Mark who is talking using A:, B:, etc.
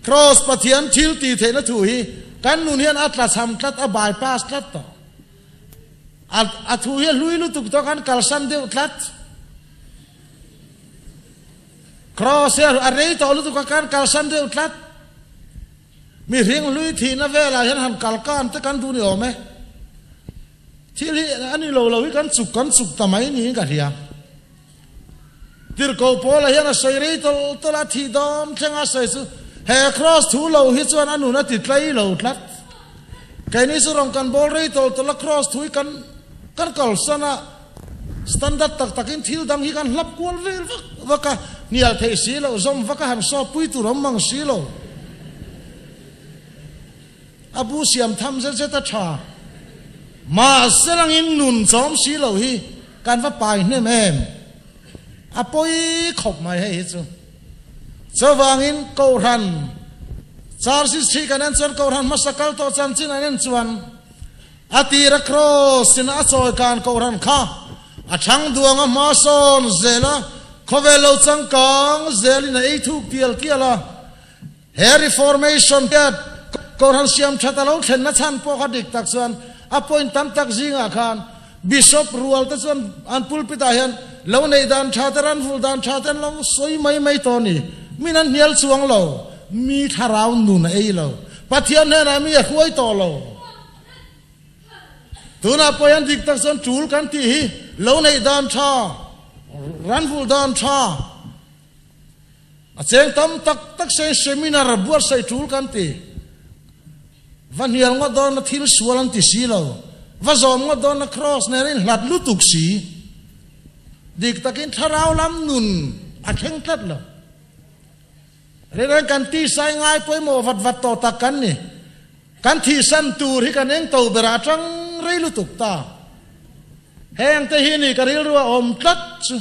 A: Kraws Pathian thil tih theihna thu hi kan nun hian a tlachham tlat, a bypass tlat tawh. A a thu hi a hlui lutuk tawh kan kalsan deuh tlat. Kraws hi a rei tawh lutuk a kan kalsan deuh tlat. Mihring hlui thihna velah hian han kal kan te kan duh ni awm e. Thil hi a ni lo lo hi kan chuk kan chuk ta mai niin ka hria. Tirhkoh Paula hian a sawi rei tawlh tawlh a, thih dawn thleng a sawi chu he kraws thu lo hi chuan a nun a ti tlai lo tlat. Keini chu rawn kan bawl rei tawlh tawlh a, kraws thu hi kan kan kalsan a, standard tak takin thil dang hi kan hlap kual vel vak vak a, hnial theih si loh, zawm vak a han sawp pui tur awm mang si lo. A bu siam tham zet zet a tha. Mahse langin nun chawm si lo hi kan va pai hnem em? A pawi khawp mai hei hi chu. Chuvangin Kohhran Charsis hi kan en chuan Kohhran hmasa kal tawh chanchin an en chuan a tira Kraws in a chawi kan Kohhran kha a thang duang a hma sawn zel a, khawvel lo changkang zelin a ei thuk tial tial a. He Reformation hian Kohhran siam that a lo thlenna chhan pawh kha dik tak chuan a point tam tak zingah khan Bishop rual te chuan an pulpit ah hian lo neih dan tha te ran vul dan tha te an lo sawi mai mai tawh a ni. Min an hnial chuang lo, mi thlarau nun a ei lo, Pathian hnenah mi a hruai tawh lo. Tunah pawh hian dik tak chuan tul kan tih hi lo neih dan tha, ran vul dan tha, A cheng tam tak tak se seminar buatsaih tul kan ti. Va hnial ngawt dawn a thil sual an ti si lo. Va zawm ngawt dawn a cross nen a inhlat lutuk si. Dik takin thlarau lam nun a thleng tlat lo. Reng kan tisai ngai pawimawh vat vat tawh tak kan ni. Kan thihsan tur hi kan eng to berah atang rei lutuk ta. Heng te hi ni ka rilru a awm tlat chu.